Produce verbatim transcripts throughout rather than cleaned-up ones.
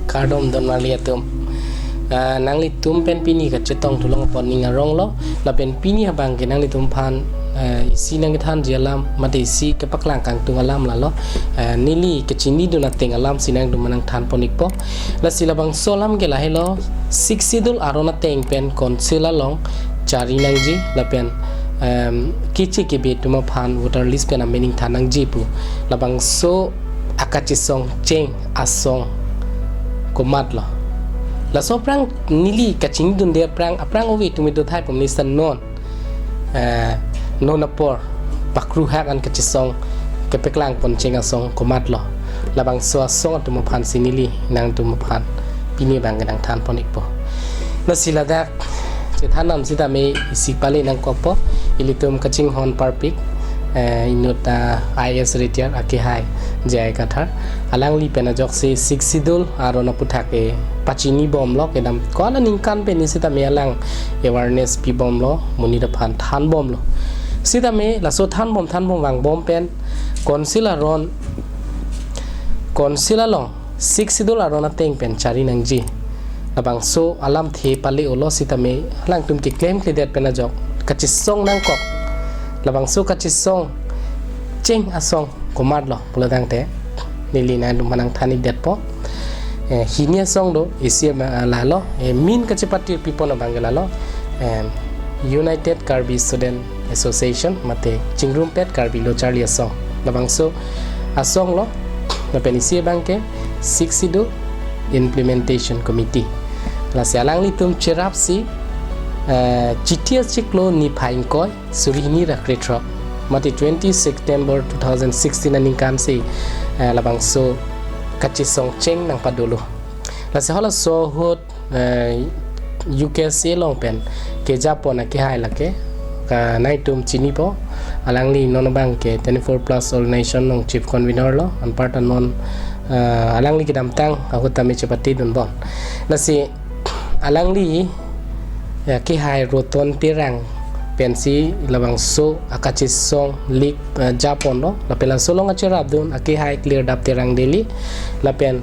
Kardom don marli atum. Ah, nanglitum pen pini kachetong thulong apot ning arong lo, lapen pini abang ke nanglitum aphan, eh, isi nangkethanji alam, mate isi kepaklang kangtung alam lalo, eh, neli kachinidun ateng alam si nangtum aphan nangthanpon ikpo. Lasi labangso alam ke lahelo, Sixth Schedule aron ateng pen Council along chari nangji, lapen, em, keche kebe atum aphan voter list pen amen ingthan nangji pu. Labangso akachesong cheng asong komatlo. Laso aphrang neli kachinidunde aphrang, aphrang ove atum ido thai pum nisa non, eh, non apor pakruhak an kachesong kepaklang pon cheng asong komatlo. Labangso asong atum aphan si neli nangtum aphan pini abang ke nangthanpon ikpo. Lasi ladak chethan nam sitame isi pale nangkokpo, ilitum kachinghon parpik, eh, inut, ah, I A S retired akehai J I Kathar, alangli pen ajoksi Sixth Schedule aron aputhak ke pachini bomlo kedam ko-an aningkan pen ni sitame alang awareness pi bomlo, monit aphan than bomlo. Sitame laso than bom, than bom vangbom pen Council aron, Council along Sixth Schedule aron ateng pen chari nangji, labangso alamthe pale-olo sitame alangtum keklemkledet pen ajok kachesong nangkok. Labangso kachesong cheng asong komatlo pulo tangte neli nangtum aphan nangthan ikdetpo. Eh, hini asong do, isi, eh, lalo, eh, min kachepatir pipon abang ke lalo, eh, United Karbi Student Association, mate Chingrumpet Karbi Lo Charli Asong. Labangso asong lo, lapen isi abang ke Sixth Schedule Implementation Committee. Lasi alanglitum cherapsi, eh, Chiti achiklo niphai ingkoi, suri hini ra krethrok, mate twenty September two thousand sixteen aningkan si, eh, labangso kachesong cheng nangpadolo. Lasi halaso ahut, eh, U K S A along pen kejapon akehai lake, ka nangtum chinipo, alangli non abang ke twenty-four plus organization along chief convener lo, anparta non, eh, alangli kedamtang ahut tame chepatedun bon. Lasi alangli, eh, akehai Roton Terang pensi labangso akachesong lik, eh, japonlo, lapen laso along kacherapdun akehai Klirdap Terang Daily, lapen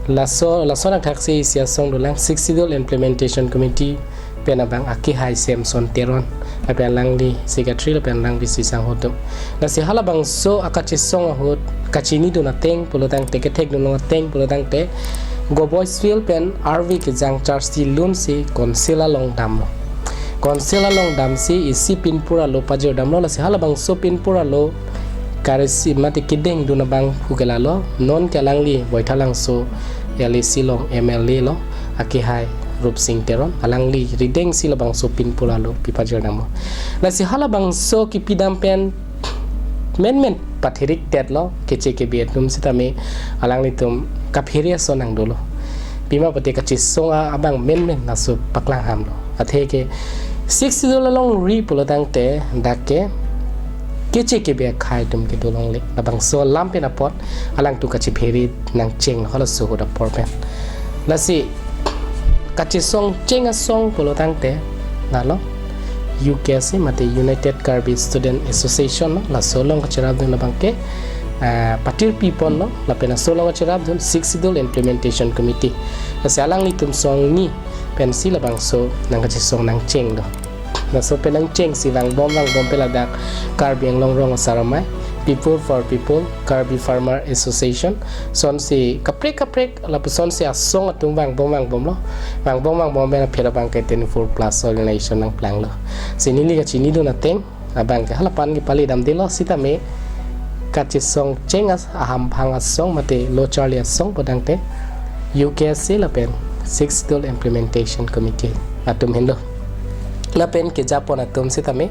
laso, laso nangthaksi isi asong dolang Sixth Schedule Implementation Committee pen abang akehai Samson Teron, lapen alangli secretary, lapen alangli si sangho do. Lasi halabangso akachesong ahut kachinidun ateng pulo tangte, kethekdun ateng pulo tangte, Goboisville pen arvi kejang charsi lunsi Council along damlo. Council along damsi isi pinpur alo pajir damlo, lasi halabangso pinpur alo karisi mate kedengdun abang hu ke lalo, non ke alangli Baithalangso L A C along M L A lo, akehai Rupsing Teron, alangli ridengsi labangso pinpur alo pipajir damlo. Lasi halabangso kipidam pen menmen pathirik detlo, keche kebe atum sitame alanglitum kaphere ason nangdolo. Pima pute kachesong a-, abang menmen laso paklang hamlo. Athe ke Sixth Schedule alongri pulo tangte dak ke keche kebe akhei atum kedo longle. Labangso alam pen apot alangtum kachephere nangcheng halaso ahut apor pen. Lasi kachesong cheng asong pulo tangte, lalo U K S A mate United Karbi Student Association lo, laso along kacherapdun abang ke, ah, patir piponlo, lapen laso along kacherapdun Sixth Schedule Implementation Committee. Lasi alanglitum song ni pensi labangso nangkachesong nangchenglo. Laso pen nangchengsi vangbom vangbom pen ladak Karbi Anglong Rong Asar Amei, People for People, Karbi Farmer Association, sonsi kaprek kaprek, lapusonsi asong atum vangbom vangbomlo. Vangbom vangbom pen apher abang ke twenty-four plus organization nangplanglo. Si neli kachinidun ateng abang ke halapan kepale damdelo sitame kachesong cheng as-, ahamphang asong mate lo charli asong pu tangte U K S A lapen Sixth Schedule Implementation Committee atum henlo. Lapen kejapon atum sitame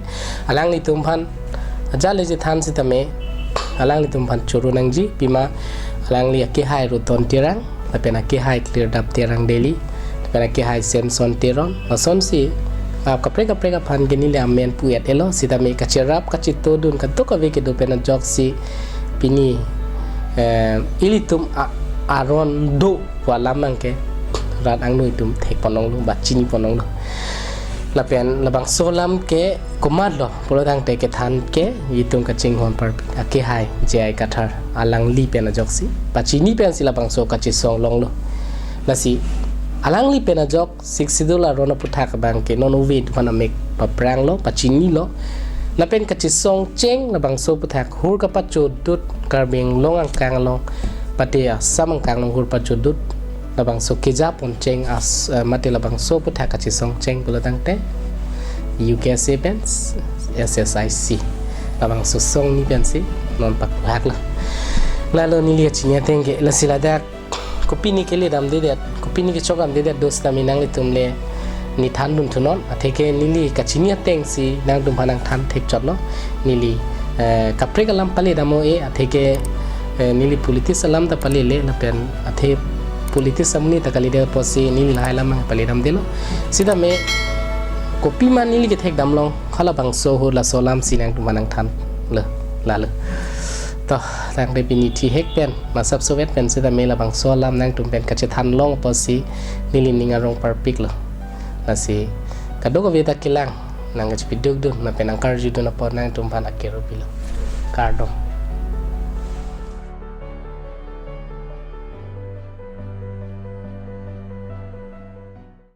alanglitum aphan, ajat le chethan sitame alanglitum aphan choro nangji, pima alangli akehai Roton Terang, lapen akehai Klirdap Terang Daily, lapen akehai Samson Teron, lasonsi, ah, kaprek kaprek aphan ke neli amen pu-et-elo, sitame kacherap kachetodun kadokave kedo pen ajoksi pini, eh, ilitum a-, aron do pu alam abang ke rat angno atum thekpon longlo, ba chinipon longlo. Lapen labangso alam ke komatlo pulo tangte kethan ke itum kachinghon parpik akehai J I Kathar alangli pen ajoksi pachini pensi labangso kachisong longlo. Lasi alangli pen ajok Sixth Schedule aron aputhak abang ke non ove tuhan amek papranglo, pachinilo. Lapen kachisong cheng labangso aputhak hur kapachodut, Karbi Anglong angkang along pate Assam angkang along hur pachodut labangso keja pon cheng as, eh, mate labangso aputhak kachisong cheng pulo tangte U K S A pen S S I C. Labangso song ni pensi non pakpuhaklo. Lalo neli kachini ateng ke lasi ladak kopine kele damdedet, kopine kechok damdedet do sitame nanglitum le nethan dun thunon. Atheke neli kachini atengsi nangtumphan nangthan thekchotlo. Neli, eh, kaprek alam pale dam-o-e, atheke, eh, neli politics alam ta palele lapen athe politics amonit ta kalidet apotsi neli lahai alam nangpale damdelo. Sitame kopima neli kethek damlong halabangso ahut laso alamsi nangtumphan nangthanlo, lalo. To, tangte pini thihek pen, masap sovet pen sitame labangso alam nangtum pen kachethan long apotsi neli ning arong parpiklo. Lasi kadokave ta kelang nangkachepidukdun lapen nangkarjudun apot nangtumphan akeru pilo. Kardom.